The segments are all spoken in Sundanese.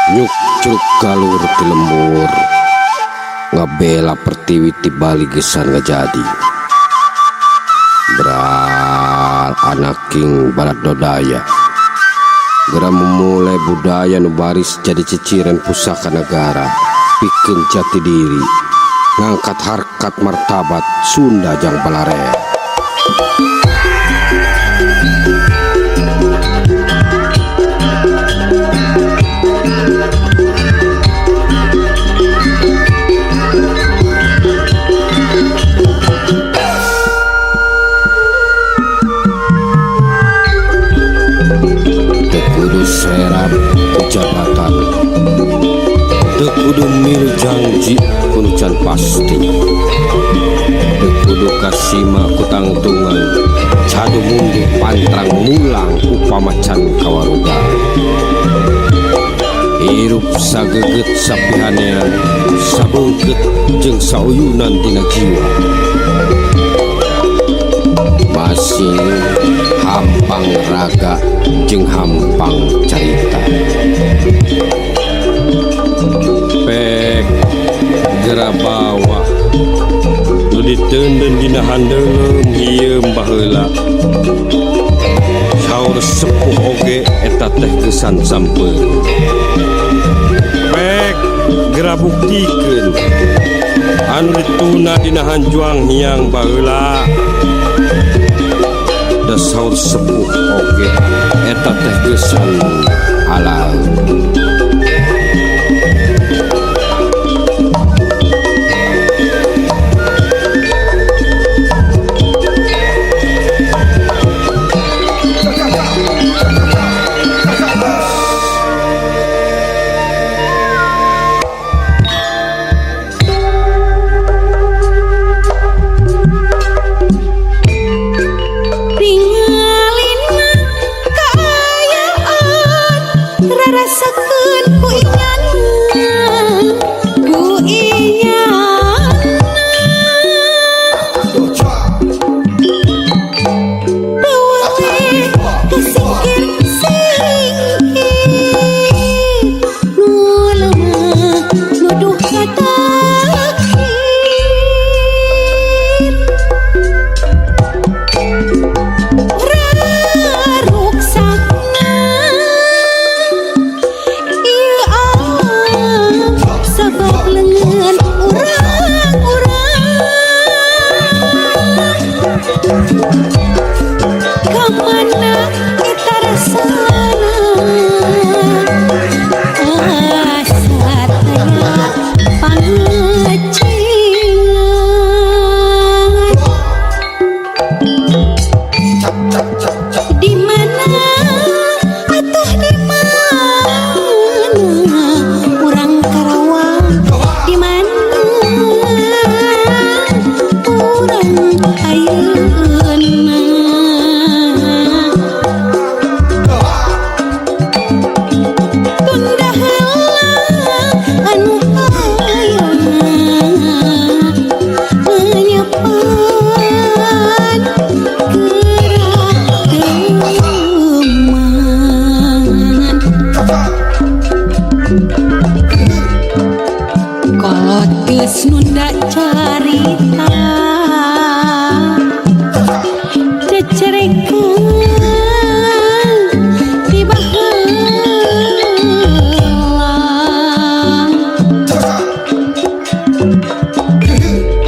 Nyukcruk galur ti lembur ngabela pertiwi ti Bali gesan ngajadi. Beral anaking baladodaya gera memulai budaya nu baris jadi ciciren pusaka negara pikeun jati diri ngangkat harkat martabat Sunda jang balarea. Teu kudu serap jabatan, teu kudu milu janji ku nu can pasti, teu kudu kasima ku tangtungan cadu mundur pantrang mulang upama can kawaruga. Hirup sageget sapihanean sabeungkeut jeung sauyunan dina jiwa. Masing hampang raga jeung hampang carita. Pek gera bawa nu diteundeun dina handeuleum hieum baheula. Saur sepuh oge eta teh geusan sampeun. Pek gera buktikeun anu dituna dina hanjuang hiang baheula. Da saur sepuh oge eta teh geusan alaeun. Tingalina kaayaan rarasakeun ku inyana, ku inyana. Teu weleh kasingkir-singkir, nu lemah nuduh ka takhir. Raruksakna ieu alam sabab leungeun urang-urang. Ka mana eta rasana asa taya pangecingan. Di mana atuh di mana urang Karawang, di mana urang ayeuna. Tunda heula anu ayeuna menyepan geura teman. Kolot geus nunda carita cecerekan ti baheula.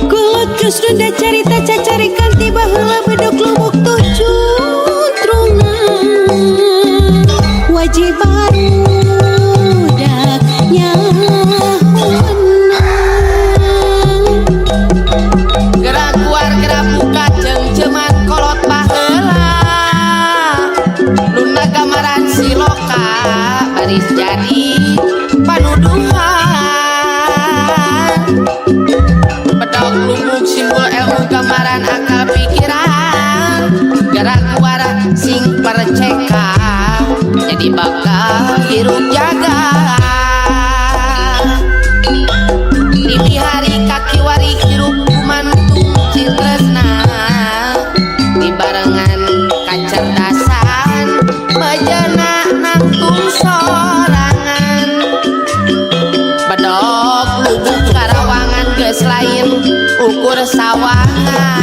Kolot geus nunda carita cacarekan ti baheula bedog lubuk tujuh trungan wajib barudak nyahoana. Gerak keluar gerak buka cengceman kolot baheula luna gambaran siloka baris jadi panuduhan. Bedog lubuk simbol ilmu gambaran akal pikiran gerak keluar sing perceka jadi bakal hirup jaga. Dini hari kaki wari hirup kumantung citresna dibarengan kacerdasan bejana nangtung sorangan. Lembur sawangan.